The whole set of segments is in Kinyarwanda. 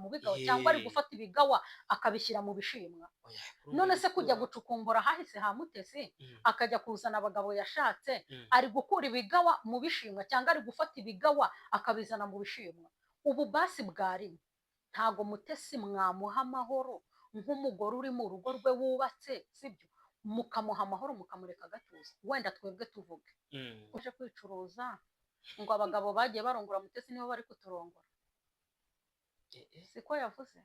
mu bigawa cyangwa ari gufata ibigawa akabishyira mu bishimwa? Oya, urumva None se kujya gukura gucukumbura hahise ha Mutesi, akajya kuzana abagabo yashatse, ari gukura ibigawa mu bishimwa cyangwa ari gufata ibigawa akabizana mu bishimwa? Ubu basi bwarimo ntago Mutesi mwamuha amahoro nk'umugore uri mu rugo rwe wubatse, sibyo? Mukamuha amahoro, mukamureka agatuza, wenda twebwe tuvuge uje kwicuruza ngo abagabo bagiye barongora Mutesi nibo bari kuturongora. Siko yavuze?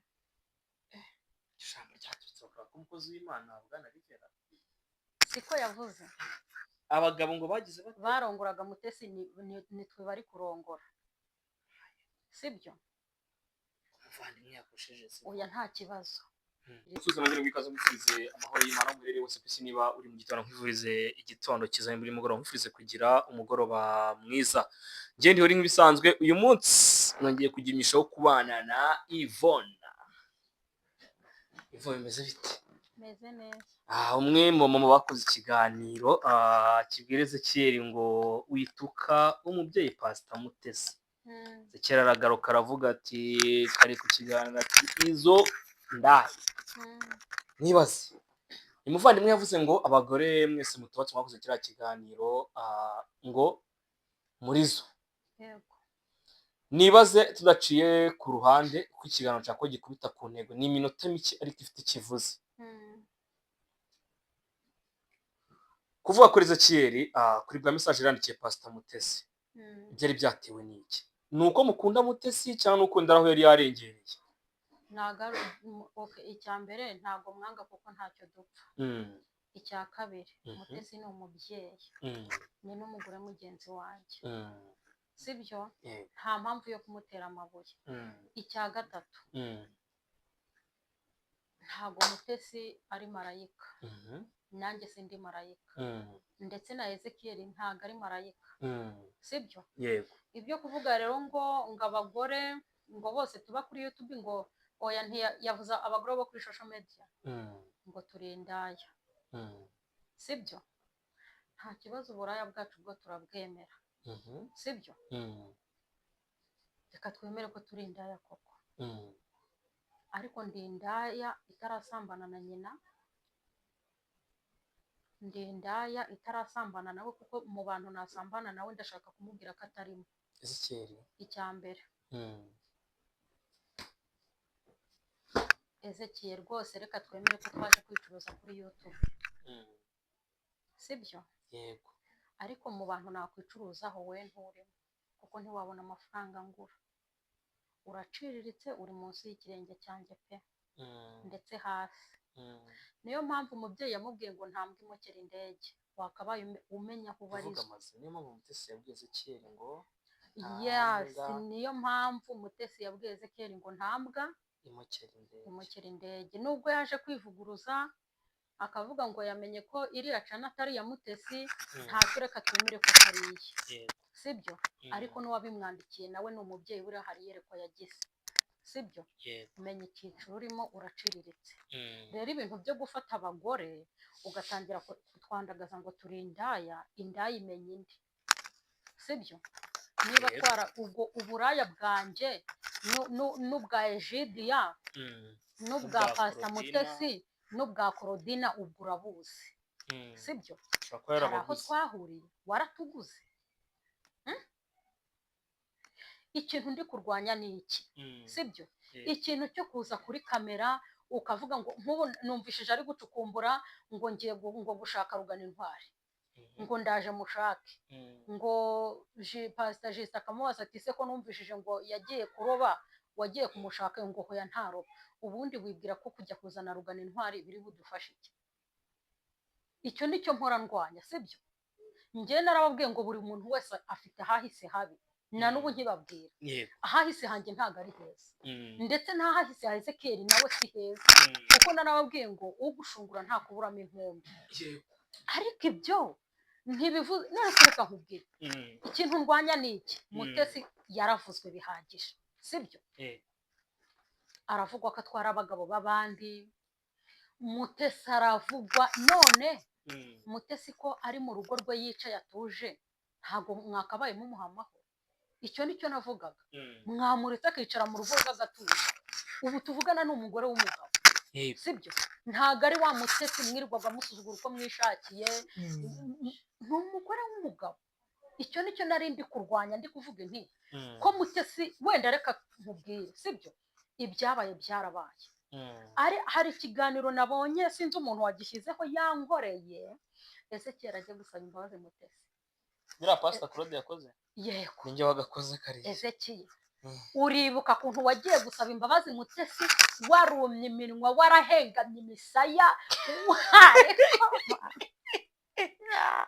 Ijambo ryaturutse bakaba ko umukozi w'Imana bwana Rivera. Siko yavuze? Abagabo ngo bagize bate? Barongoraga Mutesi, ni twe bari kurongora, sibyo? Umuvandimwe yakosheje se? Oya, nta kibazo. Suza nongere wikaze, nkwifurize amahoro y'Imana aho uherereye hose ku isi. Niba uri mu gitondo, nkwifurize igitondo cyiza, muri mugoroba nkwifurize kugira umugoroba mwiza. Njye ntihori nk'ibisanzwe, uyu munsi nongeye kugira imigisha wo kubana na Yvonne. Yvonne, bimeze bite? Meze neza. Ah, umwe mu mama bakoze ikiganiro kibwira Ezekiyeli ngo wituka umubyeyi Pastor Mutesi. Ezekiyeli aragaruka aravuga ati kari ku kiganiro, ati izo ndaya. Nibaze, umuvandimwe yavuze ngo abagore mwese mutubatse mwakoze kiriya kiganiro, ngo muri zo. Nibaze tudaciye ku ruhande, kuko ikiganiro nshaka ko gikubita ku ntego, ni iminota mike ariko ifite ikivuze. Kuvuga kuri Ezekiyeli, kuri bwa message yandikiye Pastor Mutesi, byari byatewe n'iki? Ni uko mukunda Mutesi cyangwa ni uko aho yari yarengereye? Ntago ari okay, icya mbere ntago mwanga kuko ntacyo dupfa. Icya kabiri, Mutesi ni umubyeyi, ni n'umugore mugenzi wanjye, sibyo? Yego. Nta mpamvu yo kumutera amabuye. Icya gatatu, ntago Mutesi ari marayika, nanjye sindi marayika, ndetse na Ezekiyeli ntago ari marayika, sibyo? Yego. Ibyo kuvuga rero ngo abagore ngo bose tuba kuri YouTube, ngo oya, ntiyavuze abagore bo kuri social media ngo turi indaya, sibyo? Nta kibazo, uburaya bwacu bwo turabwemera, sibyo? Reka twemere ko turi indaya koko, ariko ndi indaya itarasambana na nyina, ndi indaya itarasambana nawe, kuko mu bantu nasambana nawe ndashaka kumubwira ko atarimo. Ezekiyeli. Icya mbere, Ezekiyeli rwose reka twemere ko twaje kwicuruza kuri YouTube, sibyo? Yego. Ariko mu bantu nakwicuruzaho we nturimo, kuko ntiwabona amafaranga ngura, uraciriritse, uri munsi y'ikirenge cyanjye pe, ndetse hasi. Niyo mpamvu umubyeyi yamubwiye ngo ntambwe imokera indege, wakabaye umenya aho Kuvuga ubarizwa. Amazina, niyo mpamvu Mutesi yabwiye Ezekiyeli ngo Yes. ntambwa Niyo mpamvu Mutesi yabwiye Ezekiyeli ngo ntambwa imokera indege. Imokera indege, nubwo yaje kwivuguruza akavuga ngo yamenye ko iriya channel atari iya Mutesi. Ntacyo, reka twemere ko atari iye, sibyo? Ariko n'uwabimwandikiye nawe ni umubyeyi, buriya hari iyerekwa yagize, sibyo? Yego. Menya icyiciro urimo, uraciriritse. Rero ibintu byo gufata abagore ugatangira kutwandagaza ngo turi indaya, indaya imenya indi, sibyo? Niba Yego. twara ubwo uburaya bwanjye n'ubwa Egidiya, n'ubwa N'ubwa Pastor Korodina. Mutesi, n'ubwa Korodina, ubwo urabuzi, sibyo? Ashobora kuba Hari aho yarabaguze. twahuriye, waratuguze? Ikintu ndi kurwanya ni iki, sibyo? Yego. Ikintu cyo kuza kuri kamera ukavuga ngo nk'ubu numvishije ari gucukumbura ngo ngiye ngo gushaka rugana intwari, ngo ndaje mushake, ngo Pastor Justin akamubaza ati se ko numvishije ngo yagiye kuroba, wagiye kumushaka? Ngo hoya, ntaroba. Ubundi wibwira ko kujya kuzana rugana intwari biri budufashe iki? Icyo nicyo mpora ndwanya, sibyo? Njye narababwiye ngo buri muntu wese afite ahahise habi, na n'ubu nkibabwira, ahahise hanjye ntabwo ari heza, ndetse n'ahahise ha Ezekiyeli nawe si heza, kuko narababwiye ngo ugushungura nta kuburamo inkumbi. Ariko ibyo ntibivuze. None se reka nkubwire, ikintu ndwanya ni iki? Mutesi yaravuzwe bihagije, sibyo? Yego. Aravugwa ko atwara abagabo b'abandi, Mutesi aravugwa none. Mutesi ko ari mu rugo rwe yicaye atuje, ntabwo mwakabaye mumuha amahoro? Icyo nicyo navugaga. Mwamuretse akicara mu rugo rwe agatuza. Ubu tuvugana ni umugore w'umugabo, sibyo? Ntabwo ari wa Mutesi mwirirwaga musuzugura uko mwishakiye. Ni umugore w'umugabo. Icyo nicyo nari ndi kurwanya, ndi kuvuga nti ko Mutesi wenda, reka nkubwire, sibyo? Ibyabaye byarabaye. Ari hari ikiganiro nabonye, sinzi umuntu wagishyizeho, yankoreye Ezekiyeli ajya gusaba imbabazi Mutesi. Biriya Pasita Claude yakoze? Yego. Ninjye wagakoze kariya. Ezekiyeli, uribuka ukuntu wagiye gusaba imbabazi Mutesi warumye iminwa, warahengamye imisaya?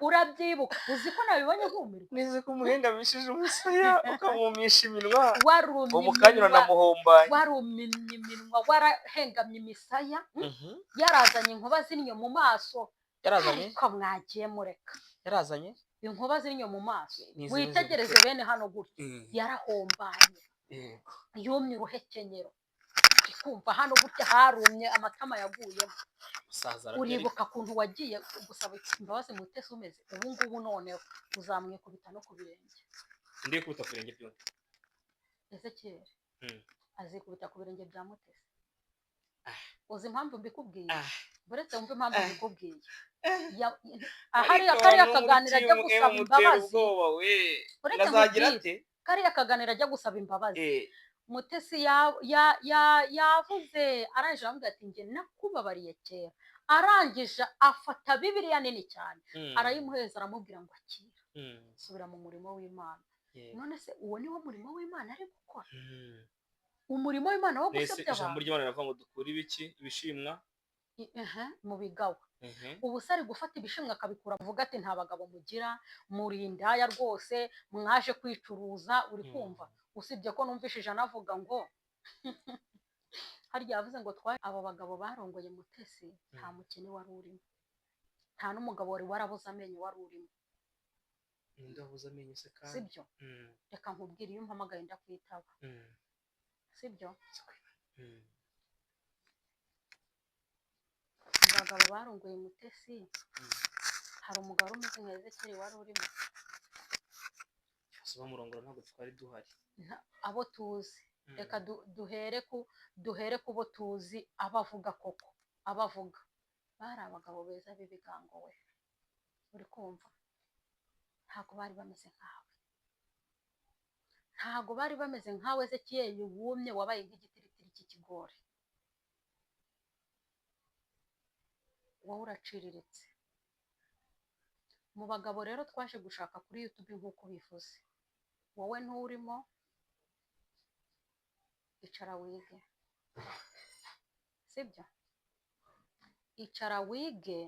Urabyibuka? Uzi ko nabibonye nkumirwa. Nize ko umuhengamishije umusaya, ukamwumisha iminwa. Warumye Uwo mukanya iminwa. Uranamuhombanye. Warumye iminwa, warahengamye imisaya, yarazanye inkuba z'innyo mu maso. Yarazanye? Ariko mwagiye mureka. Yarazanye? Inkuba z'innyo mu maso. Ni izimeze Witegereze gute? Bene hano gutya, yarahombanye, yumye uruhekenyero, uri kumva? Hano gutya harumye, amatama yaguyemo. Umusaza ararya. Uribuka ukuntu wagiye gusaba imbabazi Mutesi umeze ubu ngubu? Noneho uzamwikubita no ku birenge. Ndi kubita ku birenge byombi. Ezekiyeli azikubita ku birenge bya Mutesi. Uzi impamvu mbikubwiye? Uretse wumve impamvu mbikubwiye. Ahari Ariko kariya abantu bo muri kaganiro ajya timu gusaba mutera imbabazi. ubwoba we. Uretse Nazagira nkubwire. ate? Kariya kaganiro ajya gusaba imbabazi, Mutesi yavuze, arangije aramubwira ati: "Njye nakubabariye kera." Arangije afata Bibiliya nini cyane, arayimuhereza, aramubwira ngo: "Akira, subira mu murimo w'Imana." None se uwo ni wo murimo w'Imana ari gukora? Umurimo w'Imana wo Mbese gusebya ijambo abantu? ry'Imana riravuga ngo dukure ibiki? Ibishimwa. Mu bigawa. Ubu se ari gufata ibishimwa akabikura, avuga ati: "Nta bagabo mugira, muri indaya rwose, mwaje kwicuruza." Uri kumva? Usibye ko numvishije anavuga ngo harya yavuze ngo twa abo bagabo barongoye Mutesi, nta mukene wari urimo, nta n'umugabo wari warabuze amenyo wari urimo. Ninde wabuze amenyo se kandi? Sibyo? Reka nkubwire, iyo umpamagaye ndakwitaba, sibyo? Abagabo barongoye Mutesi, hari umugabo umeze nka Ezekiyeli wari urimo? Cyose bamurongora ntabwo twari duhari. Abo tuzi, reka duhere ku bo tuzi. Abavuga koko, abavuga bari abagabo beza b'ibigango we, uri kumva? Ntabwo bari bameze nkawe, ntabwo bari bameze nkawe Ezekiyeli wumye, wabaye nk'igitiritiri cy'ikigori. Wowe uraciriritse. Mu bagabo rero twaje gushaka kuri YouTube, nk'uko bivuze, wowe nturimo. Icara wige, sibyo? Icara wige.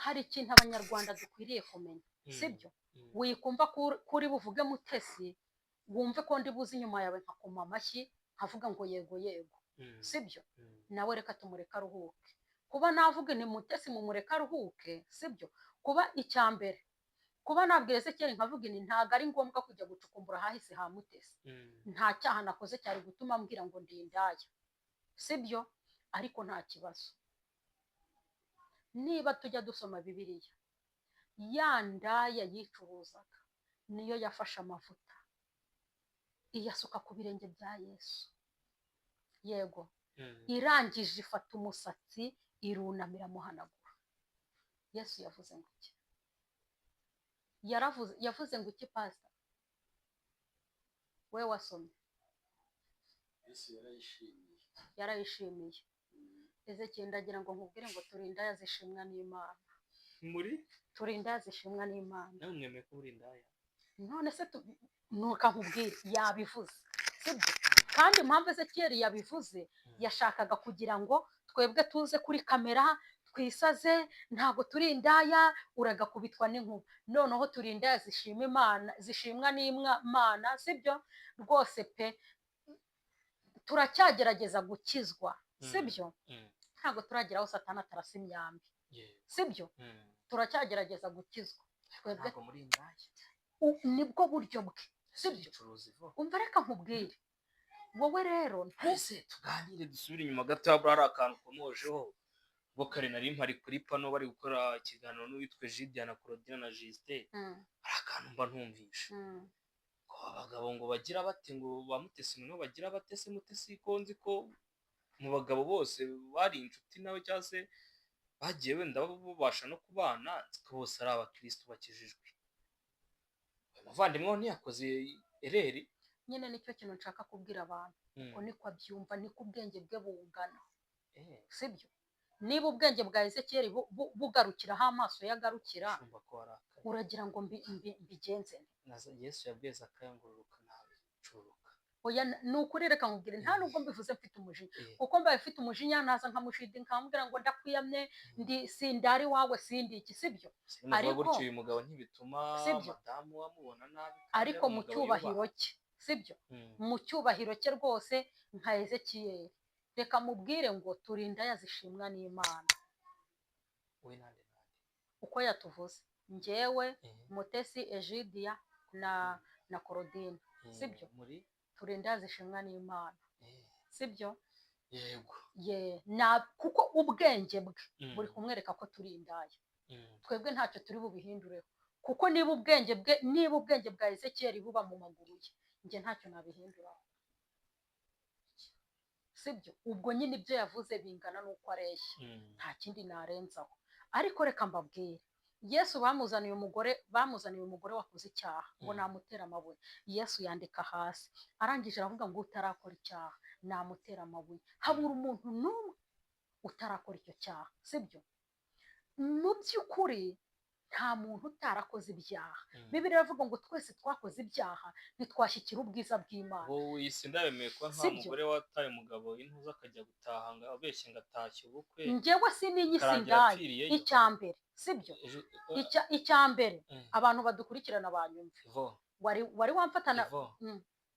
Hari ikintu Abanyarwanda dukwiriye kumenya, sibyo? Wikumva ko uri buvuge Mutesi, wumve ko ndi buze inyuma yawe nkakoma amashyi, nkavuga ngo yego yego, sibyo? Nawe reka tumureke aruhuke. Kuba navuga ni Mutesi mumureke aruhuke, sibyo? Kuba icya mbere, kuba nabwira Ezekiyeli nkavuga ni ntabwo ari ngombwa kujya gucukumbura ahahise ha Mutesi. Nta cyaha nakoze cyari gutuma mbwira ngo ndi indaya, sibyo? Ariko nta kibazo. Niba tujya dusoma Bibiliya, ya ndaya yicuruzaga niyo yafashe amavuta iyasuka ku birenge bya Yesu, yego, irangije ifata umusatsi irunamira amuhanagura. Yesu yavuze ngo iki? Yaravuze, yavuze ngo iki, pasita we wasomye? Yesu yarayishimiye. Yarayishimiye. Ezekiyeli, ndagira ngo nkubwire ngo turi indaya zishimwa n'Imana. Muri? Turi indaya zishimwa n'Imana. Nawe mwemeye ko muri indaya? None se nuka nkubwire, yabivuze, sibyo? Kandi impamvu Ezekiyeli yabivuze, yashakaga kugira ngo twebwe tuze kuri kamera twisaze, ntabwo turi indaya, uragakubitwa n'inkuba. Noneho turi indaya zishima Imana, zishimwa n'Imana, sibyo rwose pe? Turacyagerageza gukizwa, sibyo? Ntabwo turagera aho Satani atarasa imyambi, sibyo? Turacyagerageza gukizwa twebwe. Ntabwo muri indaya. Nibwo buryo bwe, sibyo? Yicuruza ivo. Umva, reka nkubwire, wowe rero Mbese tuganire, dusubire inyuma gato, haba hari akantu ukomojeho. Ubwo kare nari mpari kuri pano bari gukora ikiganiro n'uwitwa Jidiya na Claudine na Justin, hari akantu mba ntumvishe. Ngo abagabo ngo bagira bate, ngo ba Mutesi ngo bagira bate se? Mutesi ko nzi ko mu bagabo bose bari inshuti nawe, cyangwa se bagiye wenda babasha no kubana, nzi ko bose ari abakirisitu bakijijwe. Uyu muvandimwe we ntiyakoze erreur? Nyine nicyo kintu nshaka kubwira abantu. Uko niko abyumva, niko ubwenge bwe bungana, sibyo? Niba ubwenge bwa Ezekiyeli bugarukira aho amaso ye agarukira, Shumba ko warakaye. uragira ngo mbigenze nte? Yesu yabwiye Zakayo ngo ururuka nawe cururuka. Oya, ni ukuri, reka nkubwire, nta nubwo mbivuze mfite umujinya, kuko mbaye mfite umujinya naza nkamushida, nkamubwira ngo ndakwiyamye, ndi sindari wawe, sindi iki, sibyo? Nuvuga gutyo uyu mugabo ntibituma Sibyo. madamu amubona nabi kandi Ariko ari mu umugabo cyubahiro yubaha. cye, sibyo? Mu cyubahiro cye rwose, nka Ezekiyeli, reka mubwire ngo turi indaya zishimwa n'Imana. We nande nande? Uko yatuvuze, njyewe, Mutesi, Egidiya na Korodine, sibyo? Muri Turi indaya zishimwa n'Imana, sibyo? Yego. Ye na kuko ubwenge bwe buri kumwereka ko turi indaya. Twebwe ntacyo turi bubihindureho, kuko niba ubwenge bwa Ezekiyeli buba mu maguru ye, njye ntacyo nabihinduraho, sibyo? Ubwo nyine ibyo yavuze bingana n'uko areshya. Nta kindi narenzaho. Ariko reka mbabwire, Yesu bamuzaniye umugore wakoze icyaha ngo namutera amabuye. Yesu yandika hasi, arangije aravuga ngo utarakora icyaha namutera amabuye. Habura umuntu n'umwe utarakora icyo cyaha, sibyo? Mu by'ukuri nta muntu utarakoze ibyaha. Bibiliya iravuga ngo twese twakoze ibyaha, ntitwashyikira ubwiza bw'Imana. Wowe iyi si ndabemeye kuba nta Sibyo? mugore wataye umugabo intuza akajya gutaha ngo abeshye ngo atashye ubukwe, Njyewe sininyise karangira indaya. apfiriyeyo. Icya mbere, sibyo? Icya mbere, abantu badukurikirana banyumve. Ivo. Wari wamfatana? Ivo,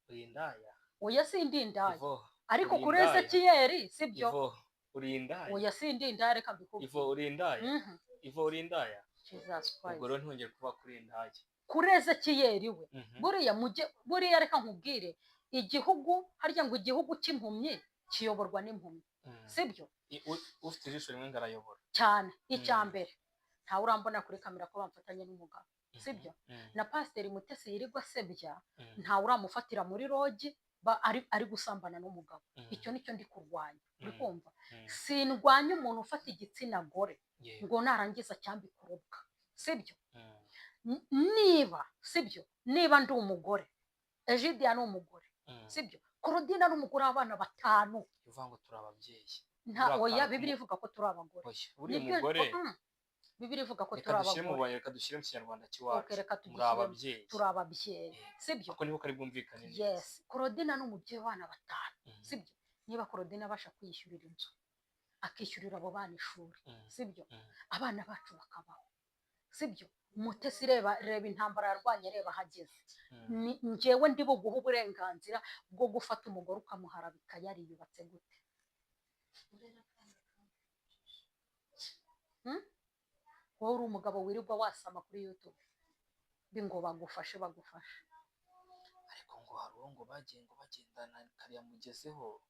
uri indaya. Oya, sindi indaya. Ivo, Ariko uri kuri indaya. Ezekiyeli, sibyo? Ivo, uri indaya. Oya, sindi indaya, reka mbikubwire. Ivo, uri indaya. Ivo, uri indaya. Jesus Ubwo Christ. rero ntongere kuba kuri indaya. Kuri Ezekiyeli we, buriya mujye, buriya reka nkubwire, igihugu harya ngo igihugu cy'impumyi kiyoborwa n'impumyi, sibyo? Ufite ijisho rimwe ngo arayobora. Cyane. Icya mbere, ntawe urambona kuri kamera ko bamfatanye n'umugabo, sibyo? Na Pasiteri Mutesi yirirwa asebya, ntawe uramufatira muri lodge ari gusambana n'umugabo. Icyo nicyo ndi kurwanya, uri kumva? Sindwanya umuntu ufata igitsina gore ngo narangiza cyambika urubwa, sibyo? Niba sibyo, niba ndi umugore, Egidiya ni umugore, sibyo? Korodina ni umugore w'abana batanu. Uvuga ngo turi ababyeyi. Nta Buriya oya, akantu Bibiliya ivuga ko turi abagore. Oya, buriya Nibyo. umugore Bibiliya ivuga ko reka turi dushyire mu abagore. Reka dushyire mu Kinyarwanda cy'iwacu. Okay, reka Muri tugishyiremo. ababyeyi. Turi ababyeyi, sibyo? Ako niko kari bwumvikane neza. Yes, Korodina ni umubyeyi w'abana batanu, sibyo? Niba Korodina abasha kwiyishyurira inzu, akishyurira abo bana ishuri, sibyo? Abana bacu bakabaho, sibyo? Mutesi, reba, reba intambara yarwanye, reba ahageze. Njyewe ndi buguhe uburenganzira bwo gufata umugore ukamuharabika yariyubatse gute? Hmm? Wowe uri umugabo wirirwa wasama kuri YouTube ngo bagufashe, bagufashe. Ariko ngo hari uwo ngo bagiye ngo bagendana kariya mugezeho,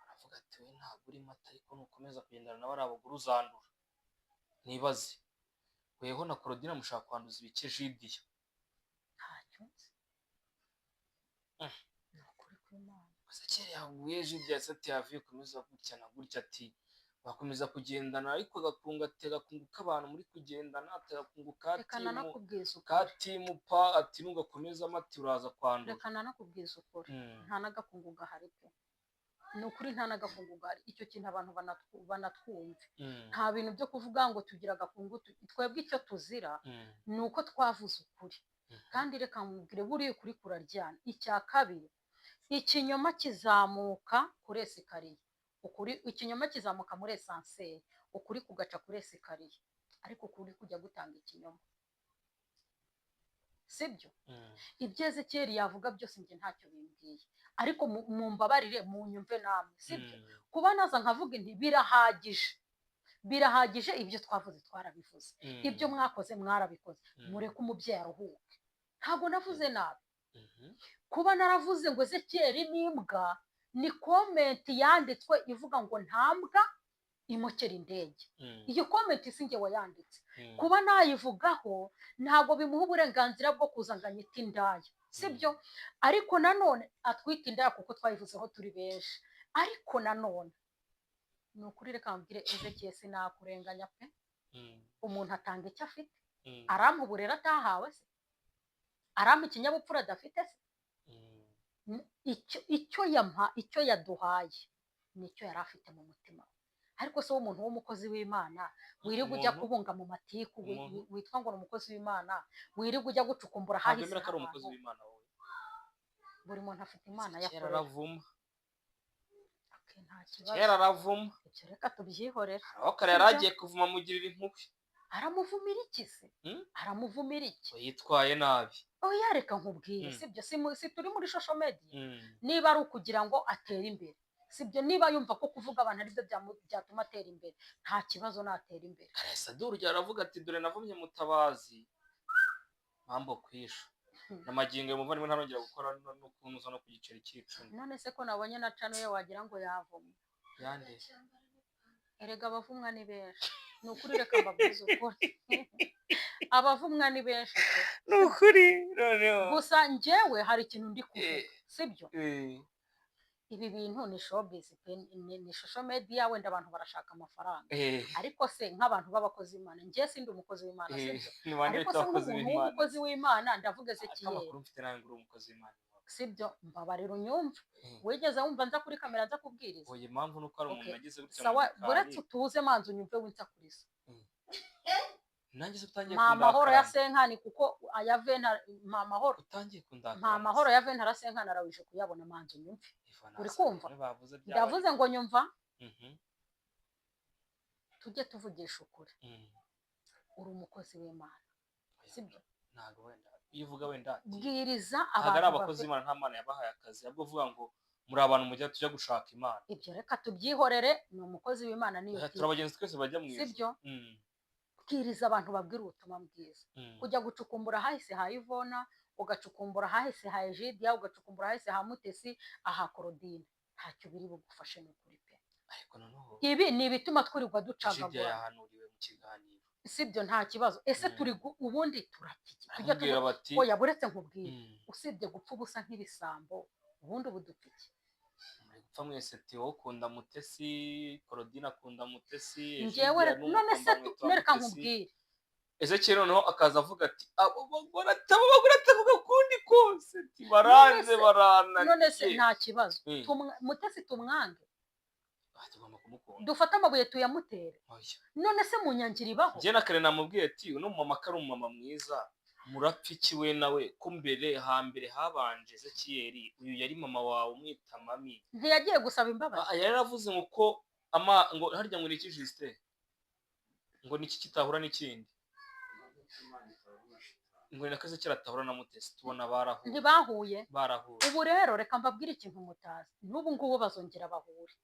aravuga ati: "We ntabwo urimo," ati: "Ariko nukomeza kugendana nawe ari abagore uzandura." Nibaze, weho na Korodina mushaka kwanduza ibike Jidiya? Ntacyo nzi. Ni ukuri kw'Imana. Gusa kera yaguye Jidiya ati: "Yavuye komeza gutya na gutya," ati: "Bakomeza kugendana," ariko agakunga, ati: "Agakungu k'abantu muri kugendana," ati: "Agakungu ka Reka team nanakubwiza ka ukuri. team pa," ati: "Nugakomezamo," ati: "uraza kwandura." Reka nanakubwiza ukuri, nta n'agakungu gahari pe, ni ukuri, nta n'agakungu gahari. Icyo kintu abantu banatwumve. Nta bintu byo kuvuga ngo tugira agakungu. Twebwe icyo tuzira ni uko twavuze ukuri. Kandi reka nkubwire, buriya ukuri kuraryana. Icya kabiri, ikinyoma kizamuka kuri escalier, ukuri, ikinyoma kizamuka muri ascenseur, ukuri kugaca kuri escalier. Ariko ukuri kujya gutanga ikinyoma, sibyo? Ibyo Ezekiyeli yavuga byose njye ntacyo bimbwiye, ariko mumbabarire munyumve namwe, sibyo? Kuba naza nkavuga nti birahagije, birahagije, ibyo twavuze twarabivuze, ibyo mwakoze mwarabikoze, mureke umubyeyi aruhuke. Ntabwo navuze nabi. Kuba naravuze ngo Ezekiyeli ni imbwa, ni comment yanditswe ivuga ngo nta mbwa imokera indege. Iyo comment si njye wayanditse. Kuba nayivugaho ntabwo bimuha uburenganzira bwo kuza ngo anyite indaya. Sibyo? Ariko nanone atwite inda, kuko twayivuzeho turi benshi. Ariko nanone ni ukuri, reka mbwire Ezekiel, sinakurenganya pe. Umuntu atanga icyo afite. Arampa uburere atahawe se? Arampa ikinyabupfura adafite se? Icyo yampa, icyo yaduhaye, nicyo yari afite mu mutima we. Ariko se w'umuntu w'umukozi w'Imana wirirwa ujya kubunga mu matiku, witwa ngo ni umukozi w'Imana, wirirwa ujya gucukumbura Ntabwo hahise wemera ko ari umukozi h'abantu? w'Imana wowe? Buri muntu afite Imana Kera yakorera. aravuma. Okay, nta kibazo. Kera aravuma. Ibyo reka tubyihorere. Aho kare yari Sibyo? agiye kuvuma amugirira impuhwe. Aramuvumira iki se? Hmm? Aramuvumira iki? Ngo yitwaye nabi. Oya, reka nkubwire. Sibyo? Si turi muri social media? Niba ari ukugira ngo atere imbere, sibyo? Niba yumva ko kuvuga abantu aribyo byatuma atera imbere, nta kibazo, natera imbere. Kare urugero aravuga ati: "Dore navumye Mutabazi mpambo kwisha." Na magingo ayo muvandimwe ntarongera gukora no kunuza no ku giceri cy'icumi. None se ko nabonye na cano ye wagira ngo yavumwe? Yande? Erega abavumwa ni benshi, ni ukuri. Reka mbabwize ukuri, abavumwa ni benshi pe. Ni ukuri noneho. Gusa njyewe hari ikintu ndi kuvuga, sibyo? Ibi bintu ni showbiz pe, ni social media, wenda abantu barashaka amafaranga. Ariko se nk'abantu b'abakozi b'Imana, njye sindi umukozi w'Imana, sibyo? Ni bande Ariko bita se abakozi nk'umuntu b'Imana? w'umukozi w'Imana, ndavuga Ezekiyeli. Amakuru mfite nawe ngo uri umukozi w'Imana. Sibyo? Mbabarira unyumve. Wigeze wumva nza kuri kamera nza kubwiriza? Oya, impamvu ni uko hari umuntu Okay. nagize gutya mu Sawa. gikari. Buretse utuze, manza unyumve, winsakuriza. Nanjye se utangiye Mpa amahoro ya kundakara? senkani, kuko aya venta, mpa amahoro. Utangiye kundakara. Mpa amahoro ya venta senkani, arawije kuyabona. Manza unyumve. Uri kumva? Bavuze byabaye. Ndavuze ngo nyumva. Tujye tuvugisha ukuri. Uri umukozi w'Imana, sibyo? Ntabwo wenda iyo uvuga wenda ati Bwiriza ntabwo ari abantu abakozi b'Imana, nta Mana yabahaye akazi, ahubwo uvuga ngo muri abantu mujya tujya gushaka Imana. Ibyo reka tubyihorere, ni umukozi w'Imana niyo Turi abagenzi twese bajya mu ijuru. Sibyo? Bwiriza abantu, babwira ubutumwa bwiza. Kujya gucukumbura hahise ha Ivona, ugacukumbura hahise ha Egidiya, ugacukumbura hahise ha Mutesi, aha Korodine, ntacyo biri bugufashe, ni ukuri pe. Ariko noneho Ibi ni ibituma twirirwa Egidiya ducagagura. yahanuriwe mu kiganiro. Sibyo? Nta kibazo. Ese turi ubundi turapfa iki? Tujya Aramubwira bati oya, buretse nkubwire. Usibye gupfa ubusa nk'ibisambo, ubundi ubu dupfa iki? Muri gupfa mwese. Theo ukunda Mutesi, Korodine akunda Mutesi, Njyewe Egidiya ni none se umukomba nereka Mutesi. nkubwire. Ezekiyeli noneho akaza avuga ati: "Abo bagore," ati, "abo bagore atavuga kundi kose," ati, "baranze." None se Barananiye. nta kibazo. Mutesi tumwange? Ah, tugomba kumukunda. Dufate amabuye tuyamutere? Oya. None se mu nyangira ibaho? Njye na kare namubwiye ati: "Uno mumama ko ari umumama mwiza, murapfa iki we nawe, ko mbere hambere habanje Ezekiyeli, uyu yari mama wawe umwita mami?" Ntiyagiye gusaba imbabazi? Ah, yari yaravuze ngo ko ama ngo harya ngo ni iki, Justin, ngo ni iki kitahura n'ikindi, ngo ni nako Ezekiyeli atahura na Mutesi, tubona barahuye. Ntibahuye. Barahuye. Ubu rero reka mbabwire ikintu mutazi, n'ubu ngubu bazongera bahure.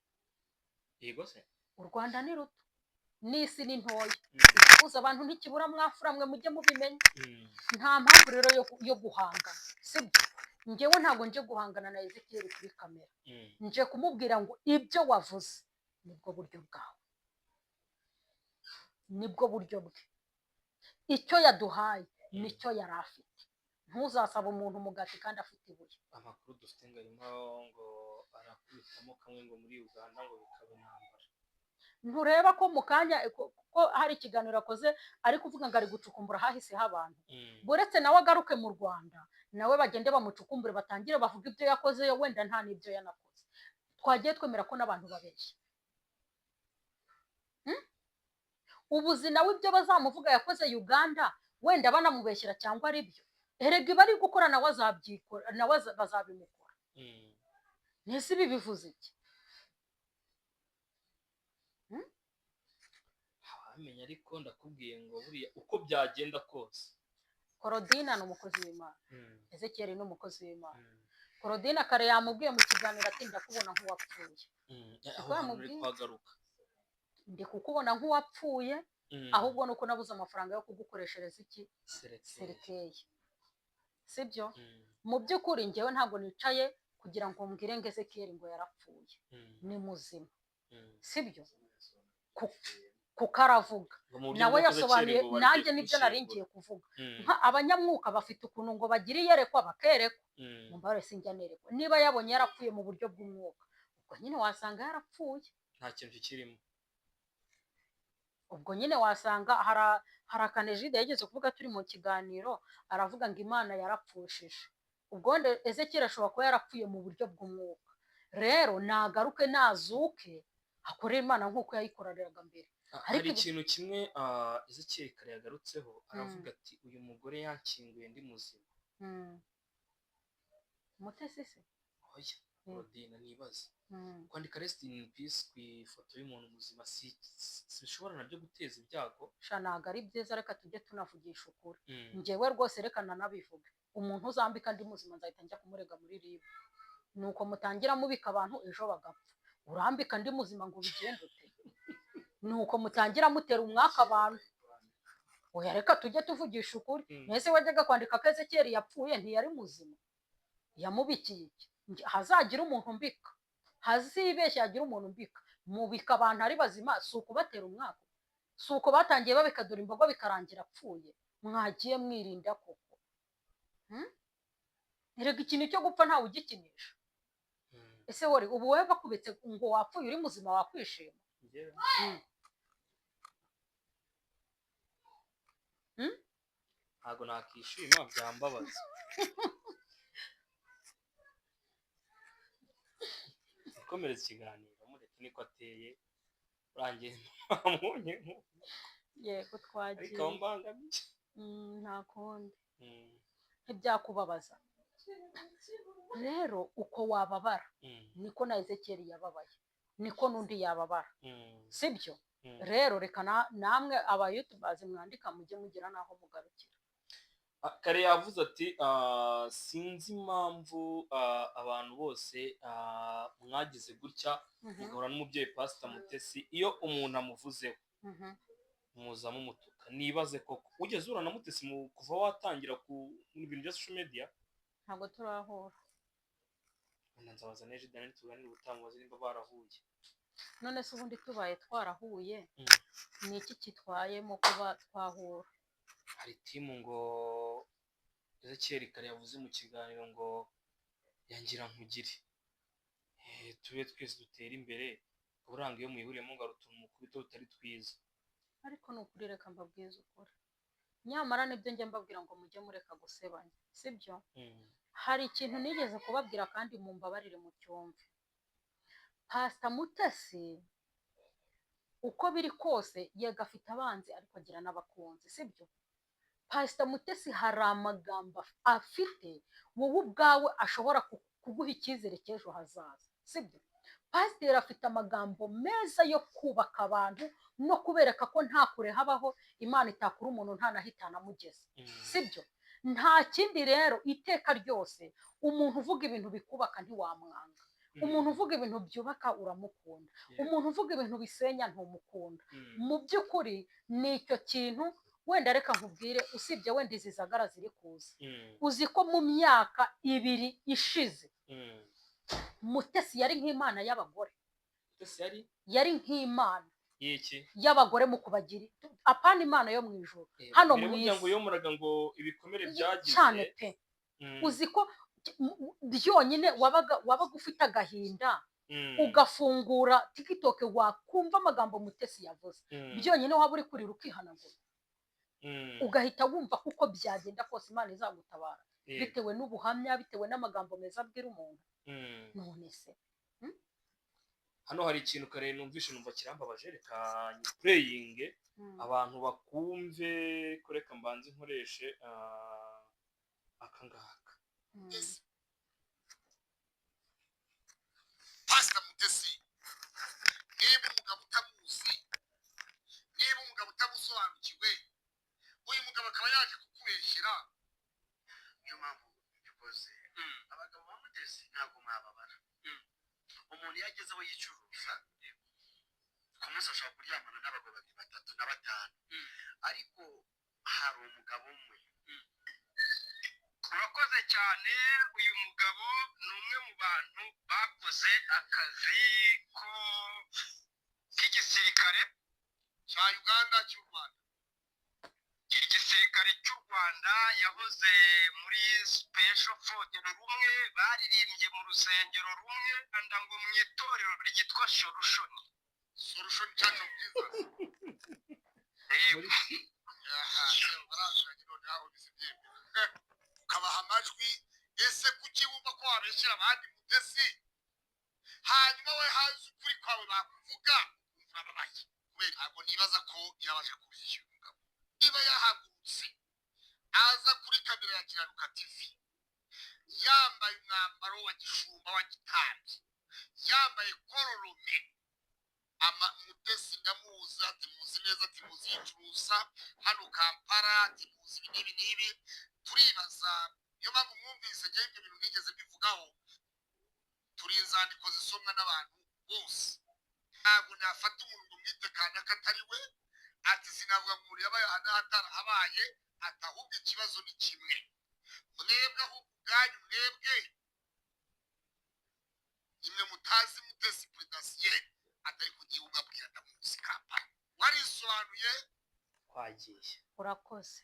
Yego se. U Rwanda ni ruto n'isi ni ntoya. Igihuza abantu ntikibura, mwafura mwe, mujye mubimenya. Nta mpamvu rero yo guhangana, sibyo? Njyewe ntabwo nje guhangana na Ezekiyeli kuri kamera. Nje kumubwira ngo ibyo wavuze nibwo buryo bwawe, nibwo buryo bwe. Icyo yaduhaye nicyo yari afite. Ntuzasaba umuntu umugati kandi afite ibuye. Amakuru dufite ngo arimo ngo arakubitamo kamwe ngo muri Uganda, ngo bikaba intambara. Ntureba ko mu kanya ko hari ikiganiro akoze ari kuvuga ngo ari gucukumbura hahise h'abantu? Buretse nawe agaruke mu Rwanda, nawe bagende bamucukumbure, batangire bavuge ibyo yakoze, wenda nta n'ibyo yanakoze. Twagiye twemera ko n'abantu babeshya. Ubuzi nawe ibyo bazamuvuga yakoze Uganda, wenda banamubeshyera cyangwa ari byo. Erega iba ari gukora nawe azabyikora, nawe bazabimukora. Ese ibi bivuze iki? Ntawamenya, ariko ndakubwiye ngo buriya uko byagenda kose. Korodina ni umukozi w'Imana. Ezekiyeli ni umukozi w'Imana. Korodina kare yamubwiye mu kiganiro ati: "Ndakubona nk'uwapfuye." Aho Siko hantu uri yamubwiye? kuhagaruka. "Ndi kukubona nk'uwapfuye, ahubwo nuko nabuze amafaranga yo kugukoreshereza iki?" Cercueil. Cercueil, sibyo? Mu by'ukuri njyewe ntabwo nicaye kugira ngo mbwire ngo Ezekiyeli ngo yarapfuye. Ni muzima. Sibyo? Kuko aravuga. Ngo mu buryo Nawe bw'uko Ezekiyeli yasobanuye ngo bagiye nanjye nibyo nari kumushyingura. ngiye kuvuga. Nka abanyamwuka bafite ukuntu ngo bagira iyerekwa, bakerekwa. Mumbabarire, sinjya nerekwa. Niba yabonye yarapfuye mu buryo bw'umwuka, ubwo nyine wasanga yarapfuye. Nta kintu kikirimo. Ubwo nyine wasanga hari akanejide yigeze kuvuga turi mu kiganiro, aravuga ngo Imana yarapfushije. Ubwo wenda Ezekiyeli ashobora kuba yarapfuye mu buryo bw'umwuka. Rero nagaruke, nazuke, akorere Imana nk'uko yayikoreraga mbere. Ariko Hari ikintu kimwe Ezekiyeli kare yagarutseho, aravuga ati: "Uyu mugore yanshyinguye ndi muzima." Mutesi se? Oya, Claudine, nibaze kwandika "rest in peace" ku ifoto y'umuntu muzima si bishobora nabyo guteza ibyago? Sha, ntabwo ari byiza. Reka tujye tunavugisha ukuri. Njyewe rwose reka nanabivuge, umuntu uzambika ndi muzima nzahita njya kumurega muri RIB. Nuko mutangira mubika abantu ejo bagapfa. Urambika ndi muzima ngo bigende ute? Nuko mutangira mutera umwaka abantu. Oya, reka tujye tuvugisha ukuri. Mbese wajyaga kwandika ko Ezekiyeli yapfuye, ntiyari muzima? Yamubikiye iki? Hazagira umuntu mbika, hazibeshya hagira umuntu mbika. Mubika abantu ari bazima, si ukubatera umwaka? Si uko batangiye babika dore imbogo bikarangira apfuye? Mwagiye mwirinda koko? Erega ikintu cyo gupfa ntawe ugikinisha. Ese wari ubu wowe bakubitse ngo wapfuye uri muzima, wakwishima? Njyewe? Ntabwo nakishima, byambabaza. Ikomereza ikiganiro, mureke niko ateye, urangiye ntamubonye. Yego, twagiye. Ariko aho mbangamiye. Nta kundi. Ntibyakubabaza rero uko wababara, niko na Ezekiyeli yababaye, niko n'undi yababara, sibyo? Rero reka namwe aba youtubers mwandika mujye mugira n'aho mugarukira. Kare yavuze ati: "Sinzi impamvu abantu bose mwagize gutya mugahura n'umubyeyi Pasita Mutesi, iyo umuntu amuvuzeho muza mumutuka." Nibaze koko, ugeze uhura na Mutesi mu kuva watangira ku mu bintu bya social media? Ntabwo turahura. Wenda nzabaza n'ejo Daniel, tuganire ubutaha, mubaze nimba barahuye. None se ubundi tubaye twarahuye, ni iki kitwayemo kuba twahura? Hari team ngo Ezekiyeli kare yavuze mu kiganiro ngo yangira nkugire, tube twese dutere imbere. Buranga iyo muyihuriyemo ngo hari utuntu mukubita tutari twiza. Ariko ni ukuri, reka mbabwize ukuri, nyamara nibyo njya mbabwira ngo mujye mureka gusebanya, sibyo? Hari ikintu nigeze kubabwira kandi mumbabarire mucyumve. Pasita Mutesi, uko biri kose, yego afite abanzi ariko agira n'abakunzi, sibyo? Pasita Mutesi hari amagambo afite wowe ubwawe ashobora kuguha icyizere cy'ejo hazaza, sibyo? Pasiteri afite amagambo meza yo kubaka abantu no kubereka ko nta kure habaho Imana itakura umuntu, nta naho itanamugeza, sibyo? Nta kindi rero, iteka ryose umuntu uvuga ibintu bikubaka ntiwamwanga. Umuntu uvuga ibintu byubaka uramukunda. Umuntu uvuga ibintu bisenya ntumukunda. Mu by'ukuri ni icyo kintu. Wenda reka nkubwire, usibye wenda izi zagara ziri kuza, uzi ko mu myaka 2 ishize Mutesi yari nk'imana y'abagore? Mutesi yari Yari nk'imana y'iki? y'abagore mu kubagira, apana imana yo mu ijuru, hano Mbere mu burya ngo isi. Yomoraga ngo ibikomere byagize. Cyane pe. Uzi ko byonyine wabaga ufite agahinda, ugafungura TikTok, wakumva amagambo Mutesi yavuze, byonyine waba uri kurira ukihanagura, ugahita wumva kuko byagenda kose Imana izagutabara, bitewe n'ubuhamya, bitewe n'amagambo meza abwira umuntu. None se? Hano hari ikintu kare numvishe numva kirambabaje, reka nyiplayinge abantu bakumve ko reka mbanze nkoreshe aka ngaka. Pasita Mutesi, niba umugabo utamuzi, niba umugabo utamusobanukiwe, uyu mugabo akaba yaje kukubeshyera. Niyo mpamvu mbikoze. Abagabo ba Mutesi ntabwo mwababara. Umuntu iyo ageze aho yicuruza, ku munsi ashobora kuryamana n'abagabo babiri, batatu na batanu, ariko hari umugabo umwe. Urakoze cyane. Uyu mugabo ni umwe mu bantu bakoze akazi ko k'igisirikare cya Yahoze muri Special Force rumwe, baririmbye mu rusengero rumwe, anda ngo mu itorero ryitwa Solution. Solution Church of Jesus. Yego. Aha, baraziranye. Noneho bisi byemera ukabaha amajwi. Ese kuki wumva ko wabeshyira abandi, Mutesi, hanyuma we hazi ukuri kwawe bakuvuga ukumva urababaye? Kubera ntabwo nibaza ko yabasha kubeshya uyu mugabo. Niba yahagurutse aza kuri kamera ya Kiranuka TV yambaye umwambaro wa gishumba, wa gitambyi, yambaye kororome ama Mutesi ndamuzi, ati muzi neza, ati muzi yicuruza hano Kampala, ati muzi ibi n'ibi n'ibi. Turibaza, niyo mpamvu mwumvise njyewe ibyo bintu nigeze mbivugaho. Turi inzandiko zisomwa n'abantu bose. Ntabwo nafata umuntu ngo mwite kanaka atari we. Ati sinavuga ngo umuntu yabaye aha n'ahatarahabaye. Ati ahubwo ikibazo ni kimwe, mwebwe ahubwo ubwanyu, mwebwe nimwe mutazi Mutesi Prudentienne. Atari kugiye umwabwira ndamuzi Kampala, warisobanuye. Twagiye. Urakoze.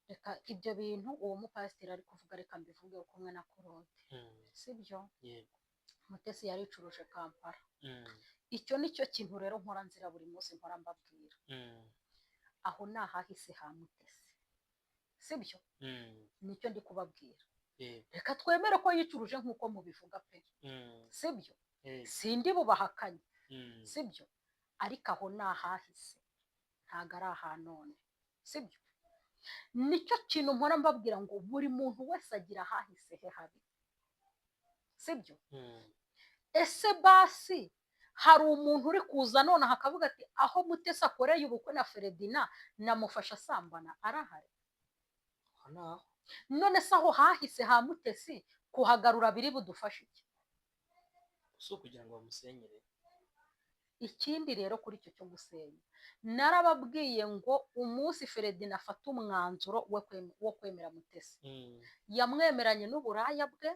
Reka ibyo bintu uwo mupasiteri ari kuvuga, reka mbivuge kumwe na Claude. Sibyo? Yego. Mutesi yaricuruje Kampala. Icyo ni cyo kintu rero nkora nzira buri munsi, nkora mbabwira. Aho ni ahahise ha Mutesi, sibyo? Nicyo ndi kubabwira. Reka twemere ko yicuruje nk'uko mubivuga pe. Sibyo? Sindi bubahakanye. Sibyo? Ariko aho ni ahahise, ntabwo ari ahanone, sibyo? Nicyo kintu mpora mbabwira ngo buri muntu wese agira ahahise he habi, sibyo? Ese basi hari umuntu uri kuza nonaha akavuga ati aho Mutesi akoreye ubukwe na Feredina namufasha asambana? Arahari? Aho naho. None se aho hahise ha Mutesi kuhagarura biri budufashe iki? Si ukugira ngo bamusenyere? Ikindi rero kuri icyo cyo gusenya, narababwiye ngo umunsi Feredina afata umwanzuro wo kwemera Mutesi, yamwemeranye n'uburaya bwe,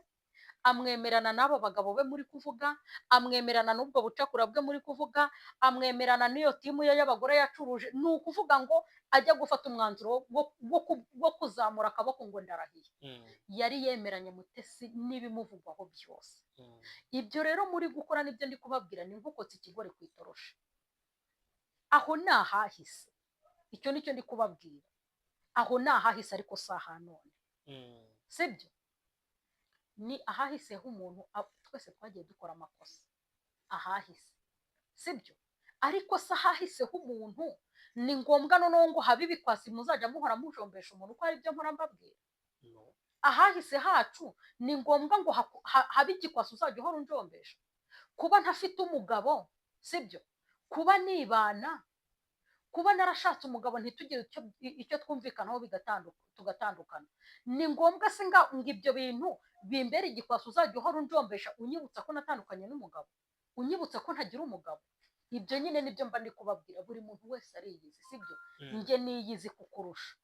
amwemerana n'abo bagabo be muri kuvuga, amwemerana n'ubwo bucakura bwe muri kuvuga, amwemerana n'iyo team ye y'abagore yacuruje. Ni ukuvuga ngo ajya gufata umwanzuro wo kuzamura akaboko ngo ndarahiye, yari yemeranye Mutesi n'ibimuvugwaho byose. Ibyo rero muri gukora nibyo ndi kubabwira, ni nk'ukotsa ikigori ku itoroshi. Aho ni ahahise, icyo nicyo ndi kubabwira. Aho ni ahahise, ariko si ahanone. Sibyo? Ni ahahise h'umuntu. Twese twagiye dukora amakosa ahahise, sibyo? Ariko se ahahise h'umuntu ni ngombwa noneho ngo habe ibikwasi muzajya muhora mujombesha umuntu, ko hari ibyo mpora mbabwira? No. Ahahise hacu ni ngombwa ngo habe igikwasi uzajya uhora unjombesha? Kuba ntafite umugabo, sibyo? Kuba nibana, kuba narashatse umugabo ntitugire icyo twumvikanaho, tugatandukana, ni ngombwa se ngo ibyo bintu bimbere igikwasi uzajya uhora unjombesha, unyibutsa ko natandukanye n'umugabo, unyibutsa ko ntagira umugabo? Ibyo nyine nibyo mba ndi kubabwira. Buri muntu wese ariyizi, sibyo? Njye niyizi kukurusha.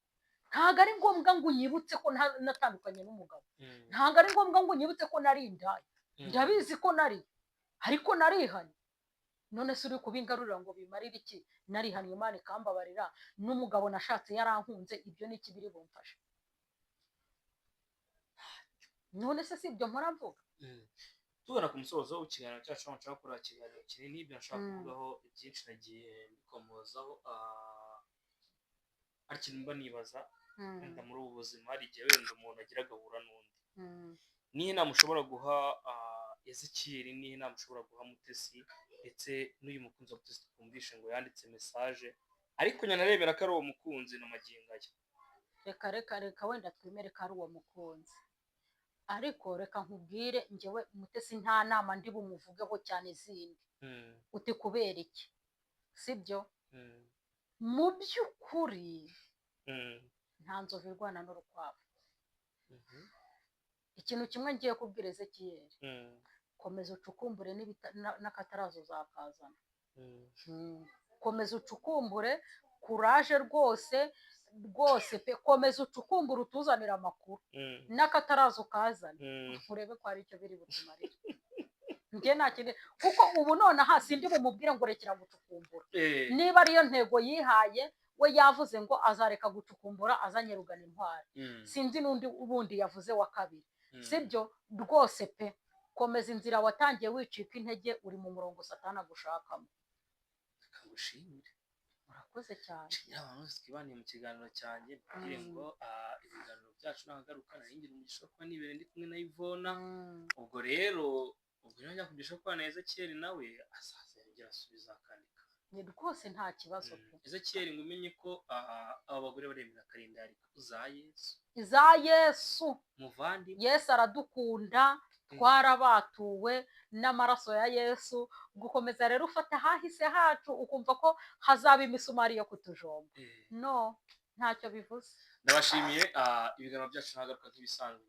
Ntabwo ari ngombwa ngo unyibutse ko natandukanye n'umugabo. Ntabwo ari ngombwa ngo unyibutse ko nari indaya. Ndabizi ko nari, ariko narihanye. None se uri kubingarurira ngo bimarire iki? Narihanye, Imana ikambabarira, n'umugabo nashatse yarankunze. Ibyo ni iki biri bumfashe none se? Si ibyo mpora mvuga? Tugana ku musozo w'ikiganiro cyacu, aho nshaka gukora ikiganiro kinini, ibyo nshaka kuvugaho byinshi nagiye mbikomozaho. Hari ikintu mba nibaza. Wenda muri ubu buzima hari igihe wenda umuntu agira agahura n'undi. Nihe nama ushobora guha Ezekiyeli, nihe nama ushobora guha Mutesi, ndetse n'uyu mukunzi wa Mutesi twumvishe ngo yanditse message, ariko nyanarebera ko ari uwo mukunzi na magingo aya? Reka, reka, reka, wenda twemere ko ari uwo mukunzi, ariko reka nkubwire, njyewe Mutesi nta nama ndi bumuvugeho cyane zindi. Uti kubera iki? Sibyo? Mu by'ukuri nta nzovu irwana n'urukwavu. Ikintu kimwe ngiye kubwira Ezekiyeli: komeza ucukumbure, n'akataraza uzakazana. Komeza ucukumbure, kuraje rwose rwose pe. Komeza ucukumbure, utuzanire amakuru, n'akataraza ukazane, urebe ko hari icyo biri butumarire. Njye nta kindi, kuko ubu nonaha sindi bumubwire ngo rekera gucukumbura. Niba ariyo ntego yihaye. We yavuze ngo azareka gucukumbura azanye Rugana Intwari. Sinzi n'undi wundi yavuze wa kabiri. Sibyo rwose pe, komeza inzira watangiye, wicika intege, uri mu murongo Satani agushakamo. Reka ngushimire. Murakoze cyane. Nshimira abantu bose twibaniye mu kiganiro cyanjye, mbabwire ngo ibiganiro byacu nahagaruka. Nari ngira umugisha wo kuba nibereye ndi kumwe na Ivona. Ubwo rero njya kugisha kuba na Ezekiyeli, nawe azaza yongera asubiza akandika. Ni rwose nta kibazo pe. Ezekiyeli, ngo umenye ko aba bagore baremera akarindari za Yesu. Iza Yesu. Muvandimwe. Yesu aradukunda, twarabatuwe n'amaraso ya Yesu. Gukomeza rero ufata ahahise hacu ukumva ko hazaba imisumari yo kutujomba, no ntacyo bivuze. Ndabashimiye. Ibiganiro byacu nahagaruka nk'ibisanzwe.